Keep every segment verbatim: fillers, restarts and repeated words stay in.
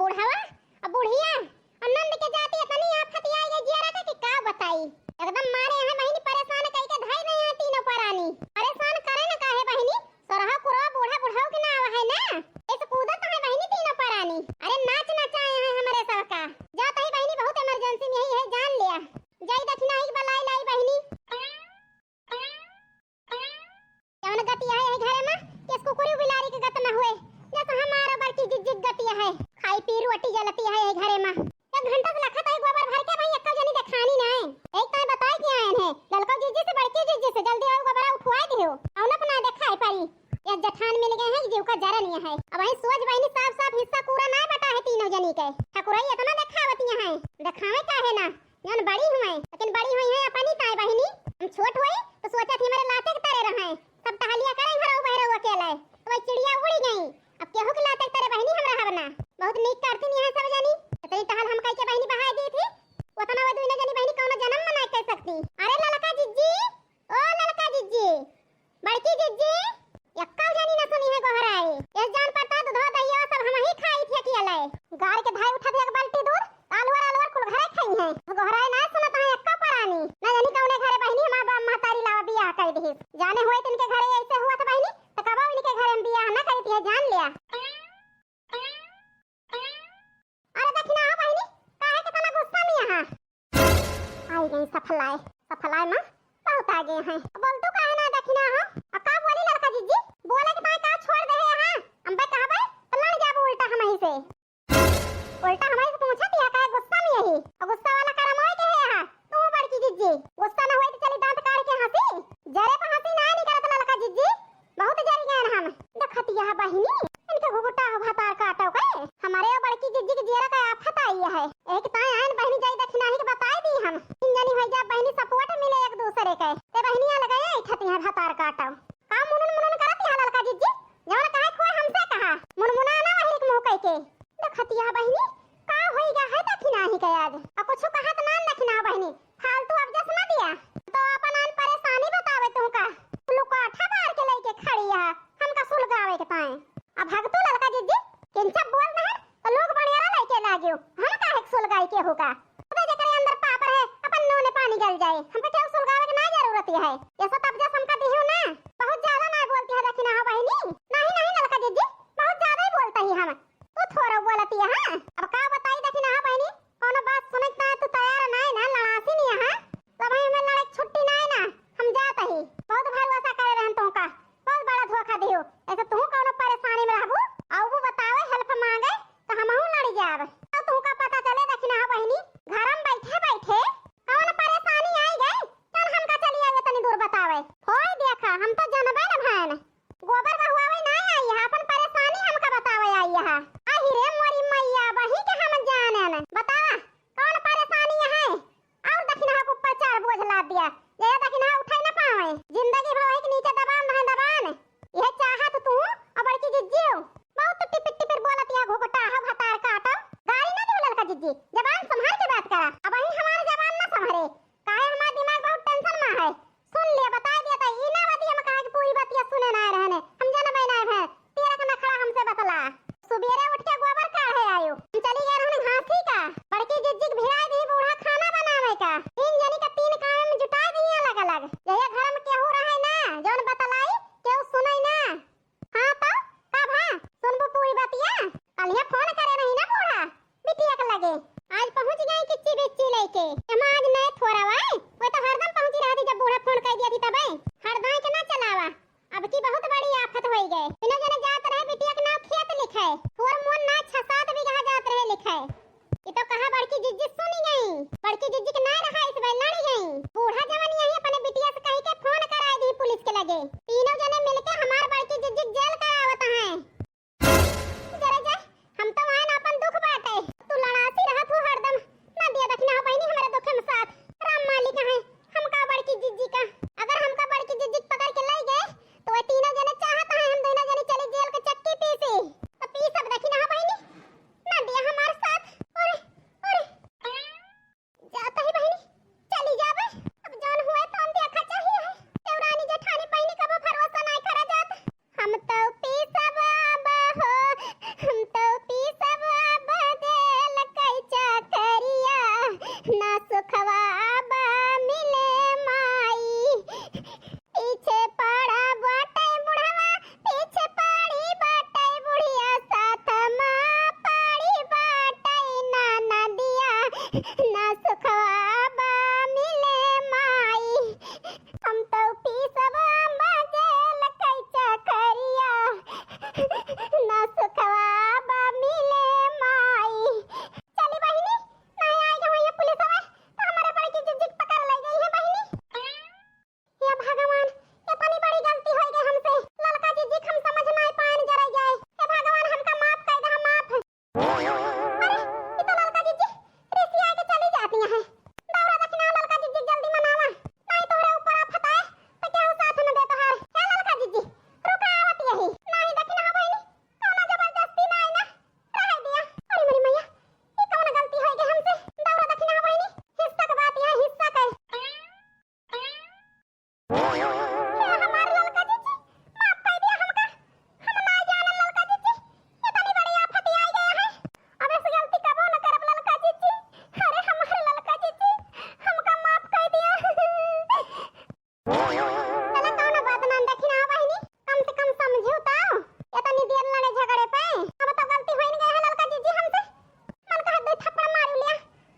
बुढ़वा, अब बुढ़िया, अब नंद के जाति इतनी आफत आई गई जियरा का कि का बताई। एकदम मारे हैं बहिनी, परेशान कई के धई नहीं है तीनों परानी। परेशान करे न काहे बहिनी, सोरहा कुरवा बूढ़ा बुढ़ऊ के नाव है ना, ऐसे कूदत है बहिनी तीनों परानी। अरे नाच नचाए हैं हमरे सबका। जा तही बहिनी, बहुत emergency में ही है, जान लिया। जाई दखिनहा ही बलाई लाई बहिनी। जवन गति है यही घरे में, किस कुकुरी बिलारी के गत न हुए, जस हमारा बड़की जिज्जी के गति है। खाई पी रोटी जलती है यही घरे में। एक घंटा से लखत है गोबर भर के, भाई एक्का जनी देखानी ना है। एक तो बताए कि आयन है, ललका जिज्जी से बड़की जिज्जी से, जल्दी आओ गोबरा उठवाए दियो। औन अपना देखाए पारी। ये जेठान मिल गए हैं, जीव का जरा नहीं है। अब वही सोच बहिनी, साफ साफ हिस्सा पूरा ना बटा है तीनों जनी के। ठकुराई इतना देखावतिया है, देखावे का है ना, जौन बड़ी हुए, लेकिन बड़ी हुई है अपनी ताई बहिनी। हम छोट हुए तो सोचत ही हमारे लाते के तरे रहे, सब टहलिया करे घरऊ बहरऊ अकेले, तो वही चिड़िया उड़ी गई। अब केहू के लाते के तरे बहिनी हम रहब ना। बहुत नीक करती नहीं है सब जनी, इतनी टहल हम कह के बहिनी बहाय दी थी, उतना वो दुइने जनी बहिनी कौनो जन्म में ना कर सकती। अरे ललका जिज्जी, ओ ललका जिज्जी, बड़की जिज्जी, एक्का जनी न सुनी है गोहराई। ये जान पड़ता दूधवा दहिया सब हम ही खाई थी अकेले। गार के धाई उठा दिया एक बाल्टी दूध, अलवर अलवर कुल घरे खाई है। गोहराई ना सुनत है एक्का परानी। ना जानी कौने घरे बहिनी हमार बाप महतारी लावा बियाह कर दी। जाने हुए तिनके घरे ऐसे हुआ था बहिनी, तो कबो इनके घरे हम बियाह ना करी थी, जान लिया। अरे दखिनहा बहिनी, काहे के तना गुस्सा में यहाँ? आई गई सफलाए, सफलाए माँ, बहुत आ गए हैं। बोल तू काहे ना दखिनहा? आ का बोली ललका जिज्जी? बोले के ताई का छोड़ दे है यहाँ? अम्बे कहबे तो लड़ जाबू उल्टा हमही से। उल्टा हमही से पूछत है काहे गुस्सा में यही? और गुस्सा वाला करम होए के है यहाँ? तू बड़की जिज्जी, गुस्सा ना होए तो चली दांत काढ़ के हंसी। जरे पर हंसी ना निकलत ललका जिज्जी, बहुत जरी गए हम। देखतिया बहिनी, इनके घुघुटा हो भतार काटो के। हमारे और बड़की जिज्जी के जियरा का आफत आई है। एक ताए आयन बहिनी जाई दखिनहा ही के बताई दी हम। तीन जनी होई जा बहिनी support मिले एक दूसरे के। ते बहिनी अलग है, इठती है भतार काटो। का मुनन मुनन करत यहाँ ललका जिज्जी? जवन कहे खोए हमसे कहा। मुनमुना ना वही एक मुंह कह के। देखतिया बहिनी, का होई गा है दखिनहा ही के आज? आ कुछ कहत ना दखिनहा बहिनी। फालतू अब जस ना दिया। तो अपन आन परेशानी बतावे तू का। लुकाठा बार के लेके खड़ी है, हमका सुलगावे के ताए। अब भगतू ललका जिज्जी, किंचा बोल दहन, तो लोग बनियारा लेके लागियो। हम काहे के सुलगाई के होगा? अबे जेकरे अंदर पापर है, अपन नून पानी गल जाए। हमका केहू सुलगावे के ना जरूरत है। ऐसा तब जस हमका दिहू ना, बहुत ज्यादा ना बोलती है दखिनहा बहिनी। नहीं, नहीं ललका जिज्जी, बहुत ज्यादा ही बोलता ही हम। तू थोड़ा बोलती है, हाँ? अब का बताई दखिनहा बहिनी, कौनो बात सुने के तू तैयार ना है ना, लड़ासी नहीं है, हाँ? तब हमें लड़े के छुट्टी ना है ना, हम जात ही। बहुत भरोसा करे रहन तोहका, बहुत बड़ा धोखा दियो। ऐसे तू कौनो परेशानी में रहबू, आऊ वो बतावे help मांगे, तो हमहू लड़ जाब। तो तोहका पता चले दखिनहा बहिनी, घर में बैठे बैठे कौन परेशानी आई गई, चल हमका चली आवे तनी दूर बतावे। होय देखा, हम तो जनबे न भैन। गोबर बहवावे ना आई है, अपन परेशानी हमका बतावे आई है। आही रे मोरी मैया, बही के हम जानेन। बतावा, कौन परेशानी है? और दखिनहा के ऊपर चार बोझ लाद दिया। ये दखिनहा उठाई ना पावे। जिंदगी भर वही के नीचे दबान रहे, दबान। यह चाहत तू और बड़की जिज्जियो। बहुत टिपिर टिपिर बोलत या घुघटा है भतार काटो। गारी ना दे ललका जिज्जी, जबान संभाल के बात करा। अब वही हमार जबान ना संभरे। काहे हमार दिमाग बहुत tension में है। सुन लिया, बताई दिया त ई ना बतिया हम कहा कि पूरी बतिया सुने ना रहने। हम जनबे ना है। तेरा का नखड़ा हमसे बतला। सुबेरे उठ के गोबर काढ़े आयो। हम चली गए रहने घासी का। बड़की जिज्जी के भिड़ाई दी बूढ़ा खाना बनावे का। तीन जनी का तीन काम में जुटाई दी अलग अलग। यही घर में केहू रहे ना, जौन बतलाई, केहू सुनाई ना। हाँ तो, का भा? सुनबू पूरी बतिया? कलिया फोन करे रही ना बूढ़ा, बिटिया के लगे। आज ना सुखवा बा मिले माई, हम तो पीसब अम्बा जेल कैचा करिया। ना सुखवा बा मिले माई। चली बहिनी, नहीं आई जब ये पुलिस आवे, तो हमारे बड़की जिज्जी के पकड़ ले गई है बहिनी। हे भगवान, इतनी बड़ी गलती हो गई हमसे। ललका जिज्जी के हम समझ नहीं पाएन जरा जाए। हे भगवान, हमका माफ कर दे, माफ। अरे, ये तो ललका जिज्जी रिसिया के चली जाती है। दौरा दखिना ललका जिज्जी, जल्दी मनावा, नहीं तोहरे ऊपर आफत आए, तो केहू साथ न दे तोहार। हे ललका जिज्जी, रुका आवत यही। नहीं दखिना बहिनी, कौनो जबरदस्ती नहीं ना, रह दिया। अरे मोरी मैया, ये कौन गलती हो गई हमसे? दौरा दखिना बहिनी, हिस्सा के बात यहाँ हिस्सा कर। हे हमार ललका जिज्जी, माफ कर दिया हमका। हम ना जाने ललका जिज्जी, इतनी बड़ी आफत आई गया है। अब ऐसी गलती कबो न करब ललका जिज्जी। अरे हमार ललका जिज्जी, हमका माफ कर दिया। चला कौनो बात ना, दखिना बहिनी, कम से कम समझू तो। इतनी देर लड़े झगड़े पे, अब तो गलती होइन गए है ललका जिज्जी हमसे। मन कहा दो थप्पड़ मार लिया,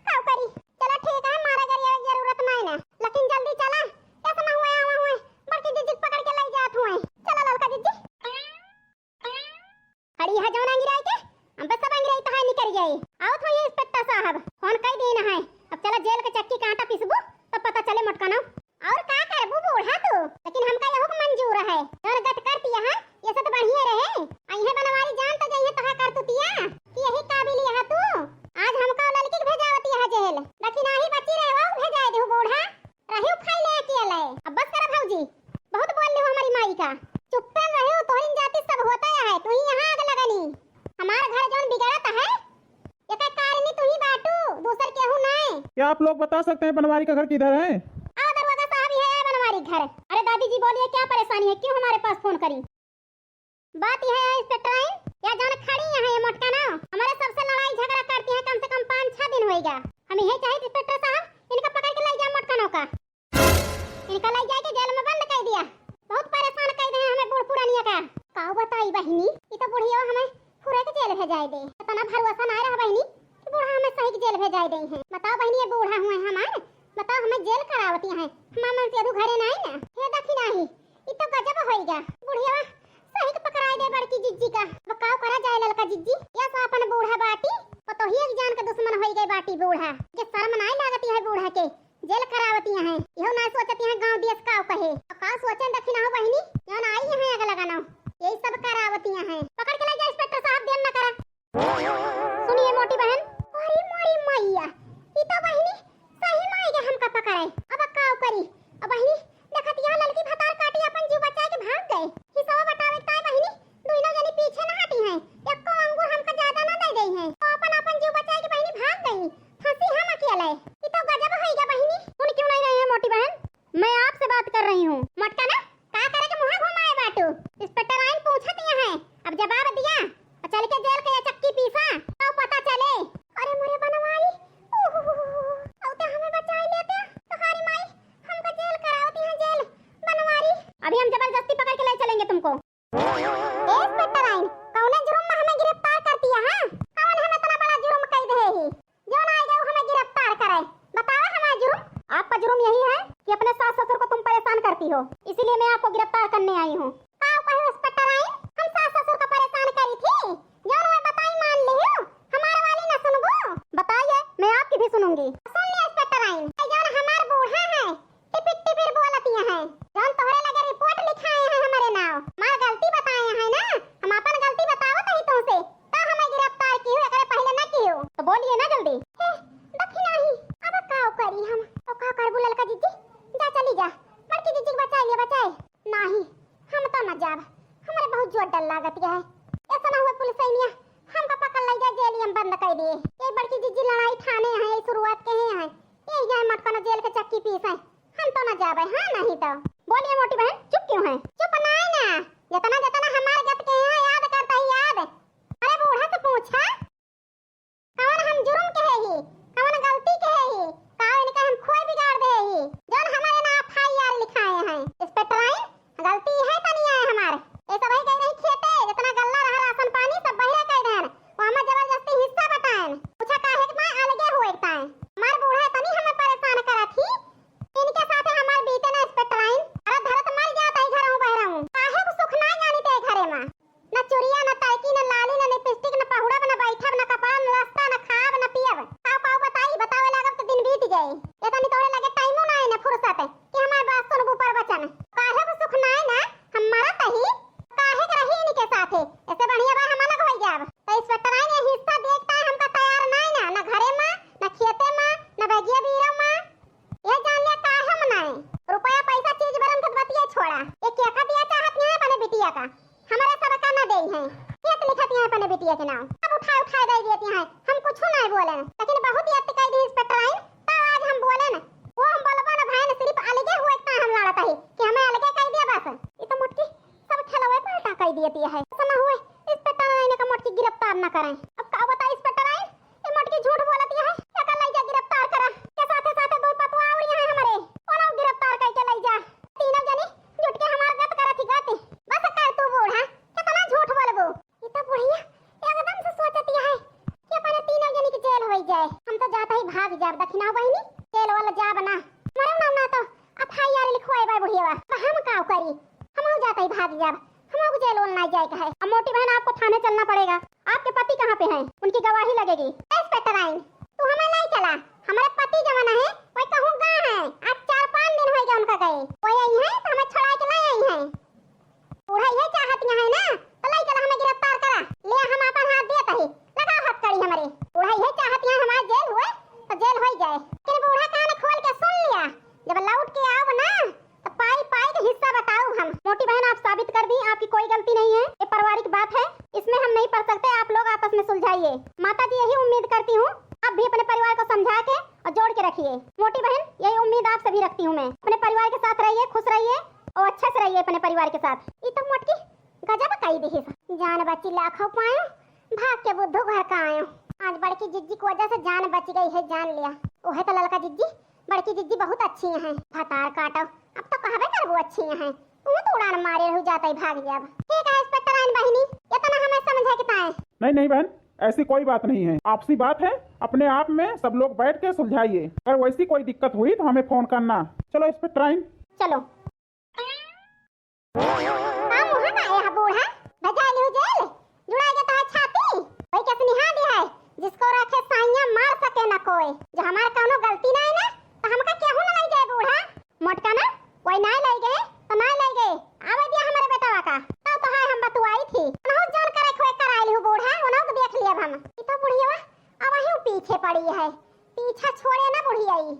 काऊ करी। चला ठीक है, मारे गरिया की जरूरत नहीं ना, लेकिन जल्दी चला, ऐसा ना हुए आवा हुए, बड़की जिज्जी पकड़ के ले जात हुए। चला ललका जिज्जी। अरे यहाँ जौन अंगिराई के, हम बस सब अंगिराई तहार निकल गए। आओ तो ये इंस्पेक्टर साहब, फोन कर देना है। अब चला जेल के चक्की कांटा पीसबू, तब पता चले मोटकनो। और का करबू बूढ़ा तू, लेकिन हमका यहू के मंजूर है। जौन गत करती यहाँ, ये सब तो बढ़िया रहे। आ इहे बनवारी जान तो जइहे तोहार करतुतिया, कि यही काबिल यहाँ तू। आज हमका लड़की के भेजावती यहाँ जेल, लेकिन आही बची रहे वो भेजाए देहू बूढ़ा। रही फाइल अकेले। अब बस करा भौजी, बहुत बोल लिहो हमारी माई का। चुप्पन रहो, तोहरी जाति सब होता है, तू ही यहाँ आग लगनी। हमार घर जौन बिगड़त है, एकर कारिणी तू ही बाटू, दूसर केहू नहीं। क्या आप लोग बता सकते हैं बनवारी का घर किधर है? आओ दरोगा साहब, ये है बनवारी घर। अरे दादी जी बोलिए, क्या परेशानी है, क्यों हमारे पास फोन करी? बात यह है इंस्पेक्टर आइन, या जौन खड़ी यहाँ ये मोटकनो, हमारे सबसे लड़ाई झगड़ा करती हैं, कम से कम पाँच छह दिन होइगा। हम यही चाहित इंस्पेक्टर साहब, इनका पकड़ के ले जाए मोटकनो का। इनका ले जाए के जेल में बंद कर दिया। बहुत परेशान कर दे हैं हमें बूढ़ पुरानिया का। काऊ बताई बहिनी, ई तो बुढ़िया हमें फुरे के जेल भेजाए दे। इतना भरोसा ना रहा बहिनी कि बूढ़ा हमें सही के जेल भेजाए दे हैं। बताओ बहिनी, ये बूढ़ा हुए हमारे, बताओ हमें जेल करावती हैं, हमारे मन से अधू घरे नहीं ना। हे दखी नहीं, ई तो गजब होइगा। बुढ़िया सही के पकड़ाए दे बड़की जिज्जी का। अब काऊ करा जाए ललका जिज्जी? या सा अपन बूढ़ा बाटी, पतोहिया के जान के दुश्मन होई गए बाटी बूढ़ा। के शर्म नाई लागत है बूढ़ा के, जेल करावती हैं। इहो ना सोचती हैं गाँव देश काऊ कहे। अब काऊ सोचे दखी ना हो बहिनी, यो ना आई है अगला गाना। यही सब करावती हैं। पकड़ के ले जा इंस्पेक्टर साहब, देर ना करा। सुनिए मोटी बहन। अरे मोरी मैया, ई तो बहिनी सही में आइगे हमका पकड़े। अब काव करी? अब बहिनी देखत यहाँ ललकी भतार काटी अपन जीव बचाए के भाग गए। हिसवा बटावे ताय बहिनी, दुइनो जनी पीछे ना हटी हैं। एको अंगूर हमका ज्यादा ना दे दे हैं। तो अपन अपन जीव बचाए के बहिनी भाग गई। फंसी हम अकेले। ई तो गजब होइगा बहिनी। सुन क्यों नहीं रही है मोटी बहन? मैं आपसे बात कर रही हूँ। मोटका ना, का करे के मुँह घुमाए बाटू? इंस्पेक्टर आइन पूछत यहाँ है, अब जवाब दिया, और चल के जेल के ये चक्की पीसा, तो पता चले। अरे मोरे बनवारी, उहुहुहु, औते हमें बचाई लेते, तोहारी माई, हमको जेल करावती है, जेल, बनवारी। अभी हम जबरदस्ती पकड़ के ले चलेंगे तुमको। ए इंस्पेक्टर आइन, कौने जुर्म में हमें गिरफ्तार कर दिया है? कौन हम इतना बड़ा जुर्म कर दे ही? जो ना आए जाओ हमें गिरफ्तार करे। बताओ हमारा जुर्म। आपका जुर्म यही है कि अपने सास ससुर को तुम परेशान करती हो, इसीलिए मैं आपको गिरफ्तार करने आई हूँ। का कहो इंस्पेक्टर आइन, हम सास ससुर को परेशान करी थी? जो मैं बताई मान लियो, हमारे वाली ना सुनबो। बताइए, मैं आपकी भी सुनूंगी। सुन लिया इंस्पेक्टर आइन, ये जो हमार बूढ़ा है, टिपिर टिपिर बोलत यहाँ है। जौन तोहरे लगे रिपोर्ट लिखाए हैं हमारे नाव, हमार गलती बताए हैं ना, हम अपन गलती बतावत ही तुमसे, तो हमें गिरफ्तार की हो, एकरे पहले ना की हो। तो बोलिए ना जल्दी। हे, दखी नाही, अब का करी हम? तो का करबू ललका जिज्जी? जा चली जा, बड़की जिज्जी के बचाई ले बचाई। नाही, हम तो ना जाब, हमारे बहुत जोर डर लागत है। ऐसा ना हुआ पुलिस आइनिया हमका पकड़ ले जाए, जेल में बंद कर दिए। ये बड़की जिज्जी लड़ाई ठाने हैं, ये शुरुआत के ही हैं। ये जाए मटकनो जेल के चक्की पीस है, हम तो ना जाबे, हाँ नहीं तो। बोलिए मोटी बहन, चुप क्यों है? चुप नहीं ना, जितना जितना हमारे गत के हैं याद करता ही याद। अरे बूढ़ा से पूछा, कौन हम जुर्म के है ही, कौन गलती के है ही, का इनका हम खोए बिगाड़ दे ही, जौन हमारे ना एफ आई आर लिखाए हैं। इंस्पेक्टर आइन, गलती है तनी आए हमार। ये सब ही गई रही खेते, जितना गल्ला रहा राशन पानी सब बहिरे कर देन। वो हमें जबरदस्ती हिस्सा बताएन। पूछा काहे के मैं अलगे हुए ताए। करें। अब का बताई इंस्पेक्टर आइन, ये मोटकी झूठ बोलत है, एका लई जा गिरफ्तार करा। के साथे साथे दो पतवा और यहाँ हमरे, ओनहु गिरफ्तार करके लई जा। तीनों जनी जुट के हमार गत करत ही गत। बस कर तू बूढ़ा, कितना झूठ बोलबू। ये तो बुढ़िया एकदम से सोचत है कि अपने तीनों जनी के जेल होई जाए। हम तो जाता ही भाग जाब दखिना बहिनी, जेल वाला जाब ना। मरे ना, ना तो एफ आई आर लिखवाए बा बुढ़िया। अब हम का करी, हम जाता ही भाग जाब। हम जेल वेल ना जाए के है। अब मोटी बहन आपको थाने चलना पड़ेगा, आपके पति कहाँ पे हैं? उनकी गवाही लगेगी। इंस्पेक्टर आइन, तू हमें ले चला, हमारे पति जवन है, वही कहूँ गा है। आज चार पाँच दिन हो गया उनका गए, वही आई है तो हमें छुड़ा के ले आई है। बूढ़ा ये चाहत यहाँ है ना, तो ले चला हमें गिरफ्तार करा, ले हम अपन हाथ देत ही, लगाओ हथकड़ी हमरे। बूढ़ा ये चाहत यहाँ हमारे जेल हुए, तो जेल हो ही जाए, लेकिन बूढ़ा कान खोल के सुन लिया, जब लौट के आओ ना, तो पाई पाई के हिस्सा बताऊ हम। मोटी बहन, आप साबित कर दी, आपकी कोई गलती नहीं है, ये पारिवारिक बात है, इसमें हम नहीं पड़ सकते, आप लोग आपस में सुलझाइए। माता जी, यही उम्मीद करती हूँ, आप भी अपने परिवार को समझा के और जोड़ के रखिए। मोटी बहन, यही उम्मीद आपसे भी रखती हूँ मैं। अपने परिवार के साथ रहिए, खुश रहिए और अच्छे से रहिए अपने परिवार के साथ। ई तो मोटकी गजब कई दिहिस। जान बची लाखों पायो, भाग के बुद्धू घर का आयो। आज बड़की जिज्जी की वजह से जान बच गई है, जान लिया। ओहे तो ललका जिज्जी, बड़की जिज्जी बहुत अच्छी हैं। भतार काटो, अब तो कहबे करबू अच्छी हैं। तू तो उड़ान मारे रहू, जाता ही भाग जाब। ठीक है इंस्पेक्टर आइन बहिनी, इतना हमें समझे के ताए। नहीं, नहीं बहन, ऐसी कोई बात नहीं है, आपसी बात है, अपने आप में सब लोग बैठ के सुलझाइए। अगर वैसी कोई दिक्कत हुई तो हमें फोन करना। चलो इंस्पेक्टर आइन। चलो। का मुँह का है बूढ़ा? भजाई लिहू जेल? जुड़ाई के तोहार छाती? वही के निहा दी है, जिसको रखे साइयाँ मार सके न कोई। जो हमार कौनो गलती ना है ना, तो हमका केहू ना ले जाए बूढ़ा। मोटका ना, कोई ना ले गए, तो ना ले गए। आवे दिया हमारे बेटवा का, तब तो है हम बतुआई थी। उनहु जान करे खोए कराई लिहू बूढ़ा, उनहु तो देख लिया हम। ई तो बुढ़िया अब वहीं पीछे पड़ी है, पीछा छोड़े ना बुढ़िया ई।